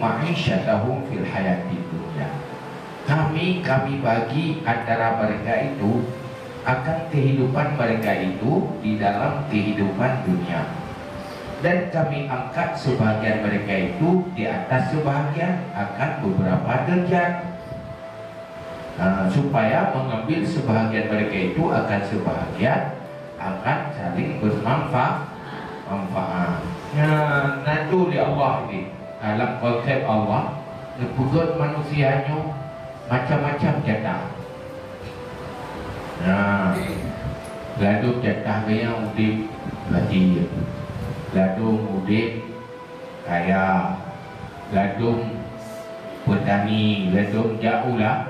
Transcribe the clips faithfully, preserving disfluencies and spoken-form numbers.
ma'isyatahum fil hayatid dunya. Kami, Kami bagi antara mereka itu akan kehidupan mereka itu di dalam kehidupan dunia. Dan Kami angkat sebahagian mereka itu di atas sebahagian akan beberapa derajat. Ha, supaya mengambil sebahagian mereka itu akan sebahagian akan saling bermanfa-, manfaat. Nyan, na tu lé Allah ni. Dalam konsep Allah, neupeugét manusia nyoe macam-macam jatah. Nah, ladôm jatah gaya udép gadi, ladôm udép kaya, ladôm peutani, ladôm jak u la-,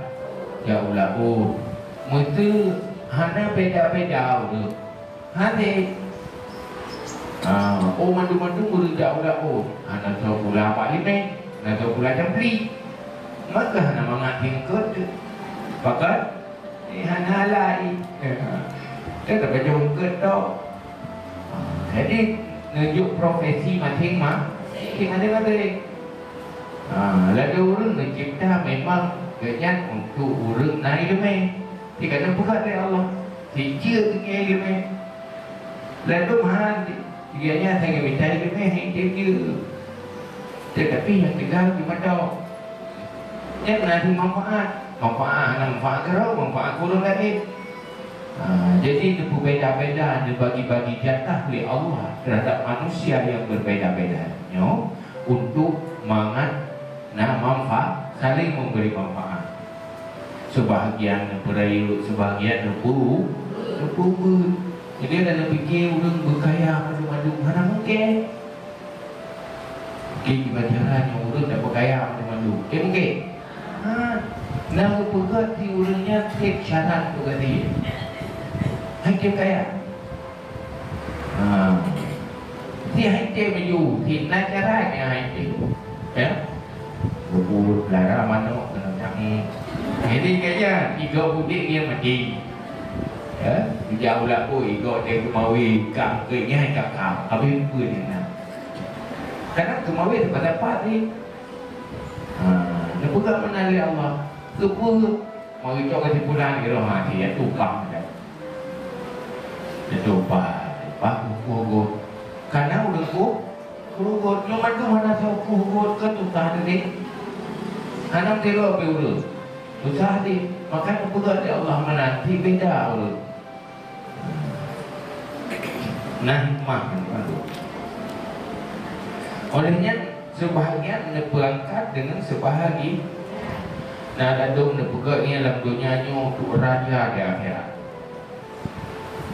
jak u laôt. Meuseu hana beda-beda ureuëng. Hana. Ah, oh mandum-mandum ureuëng jak u laôt. Hana soe pula bak limeng, hana soe pula campli. Maka hana mangat tingkat tu. Pakat? Eh, hana lai. Kan tak bajong ke tau. Ha, jadi, nunjuk profesi masing-masing, masing-masing. Ha, ladôm ureuëng neucipta memang gobnyan untuk ureuëng na iéleumé. Di kana peugah lé Allah, sijeuet keu iéleumé. Ladôm han, gobnyan hana mita iéleumé, hana iéleumé. Tetapi nyang tinggai di mata. Nyan na manfaat. Manfaat, hana manfaat keudroe, manfaat keu ureuëng laén. Ha, jadi neupeubeda-beda, neubagi-bagi jatah lé Allah terhadap manusia nyang beubeda-beda nyoe untuk mangat na manfaat, saling memberi manfaat. Sebahagian neupeurayeuk, sebahagian neupeu-, neupeubuet. Jadi, hana neupike ureuëng beukaya mandum-mandum, hana mungken. Oke, kiban cara nyang ureuëng dapat kaya macam mana? Oke, mungkin. Ha, na geupeugah di ureuëng nyan treb syarat untuk ganti. Hai treb kaya. Ha. Si hai treb maju, si na cara nyang hai treb. Ya? Bubur, lara, manok, kena cakung. Jadi kaya, tiga budik dia mati. Ya? Jauh lah pun, tiga dia kemawi, kang ke nyai kakak. Habis pun dia nak. Kadang keumawe teumpat-teumpat ni. Ha, neupeugah meunan lé Allah. Keupeue? Mari cok keusimpulan di roh hati, ya, tukang dah. Ya, tumpah, tumpah, kukuh got. Karena ureuëng kuh, kuh got. Nyoe mandum hana soe kuh got ke tukang tadi. Hana meutilok pih ureuëng. Susah di. Maka neupeugah lé Allah meunan, si beda ureuëng. Nah, hikmah nyan. Oleh nyan, seubahagian neupeuangkat deungon seubahagian. Nah, ladôm neupeugah nyan lam donya nyoe untuk raja di akhirat.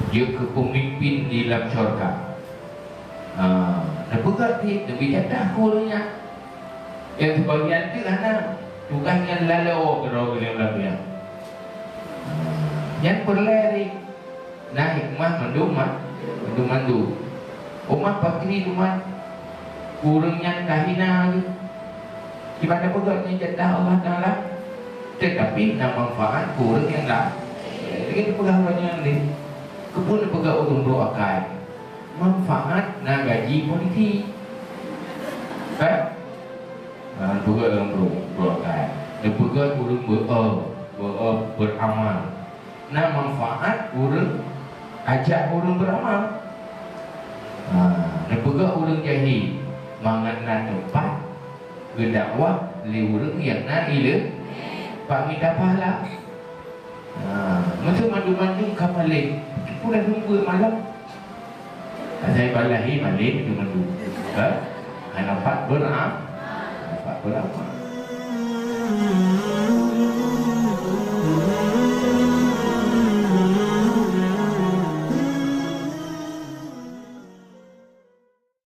Jeuet keu peumimpin di lam syurga. Ha, neupeugah cit, neubi jatah keu ureuëng nyan. Nyang seubahagian teuk hana, tugaih nyan laloe keudroe lam donya. Nyan peureulée ri. Na hikmah mandum ma-, mandum-mandum. Umat pakri umat ureuëng nyan kahina geuh. Kiban tapeugah nyan jatah Allah Taala, tetapi na manfaat keu ureuëng nyang laén. Jadi peugah ureuëng nyan deh. Keupeue neupeugah ureuëng brok akai? Manfaat na gaji polisi. Kan? Nah, peugah ureuëng brok, brok akai. Neupeugah ureuëng beu-, beu-, beramal. Na manfaat ureuëng ajak ureuëng beuramal. Ha, neupeugah ureuëng jahé mangat na teumpat geudakwah lé ureuëng nyang na ileumé, pat mita pahala. Ha, meuseu mandum-mandum ka malém, peue dah seumeubeuet malam? Asai balahi malém mandum-mandum. Ha? Hana pat beura-, hana pat beuramal.